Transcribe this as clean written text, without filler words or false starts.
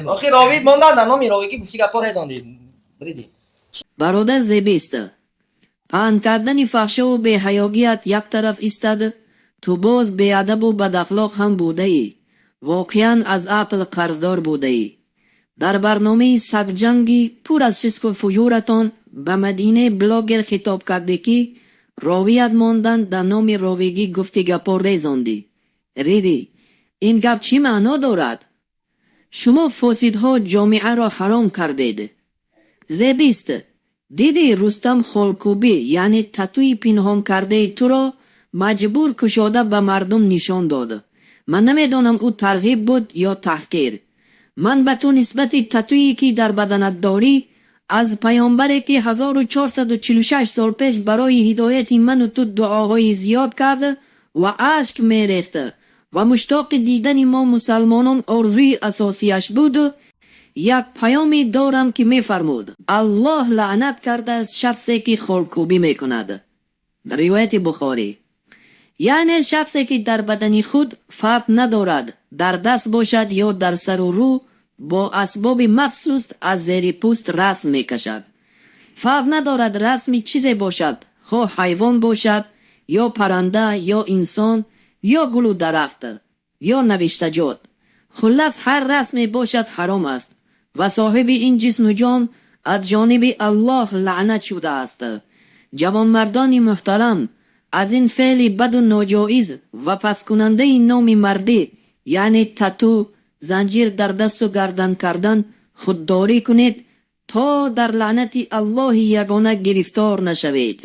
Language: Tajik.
Охи ровид мондан, дар номи ровигӣ гуфти, гапо резондӣ, бриди. Бародар Зебист, паҳн кардани фаҳшову беҳаёгият як тараф истад, ту боз беадабу бадахлоқ ҳам будаӣ. Воқеан, аз ақл қарздор будаӣ. Дар барномаи сагҷангӣ пур аз фисқу фуҷуратон ба Мадинаи блогер хитоб кардӣ, ки ровият мондан, дар номи ровигӣ гуфти, гапо резондӣ, ридӣ. Ин гап чӣ маъно дорад? Шумо фосидҳо ҷомеаро ҳаром кардед. Зебист, дидӣ, Рустам холкӯбӣ, яъне татуи пинҳон кардаи туро маҷбур кушода ба мардум нишон дод. Ман намедонам, ӯ тарғиб буд ё таҳқир. Ман ба ту нисбати татуе, ки дар баданат дорӣ, аз паёмбаре, ки 1446 сол пеш барои ҳидояти ману ту дуоҳои зиёд кард ва ашк мерехт ва муштоқи дидани мо мусалмонон орзуи асосияш буд, як паёме дорам, ки мефармуд: «Аллоҳ лаънат кардааст шахсе, ки холкӯбӣ мекунад». Ривояти Бухорӣ. Яъне шахсе, ки дар бадани худ, фарқ надорад, дар даст бошад ё дар сару рӯ, бо асбоби махсус аз зери пӯст расм мекашад, фарқ надорад, расми чизе бошад, хоҳ ҳайвон бошад ё парранда ё инсон ё гулу дарахт ё навиштаҷот, хуллас, ҳар расме бошад, ҳаром аст ва соҳиби ин ҷисму ҷон аз ҷониби Аллоҳ лаънат шудааст. Ҷавонмардони муҳтарам, аз ин феъли баду ноҷоиз ва пасткунандаи номи мардӣ, яъне тату, занҷир дар дасту гардан кардан, худдорӣ кунед, то дар лаънати Аллоҳи ягона гирифтор нашавед.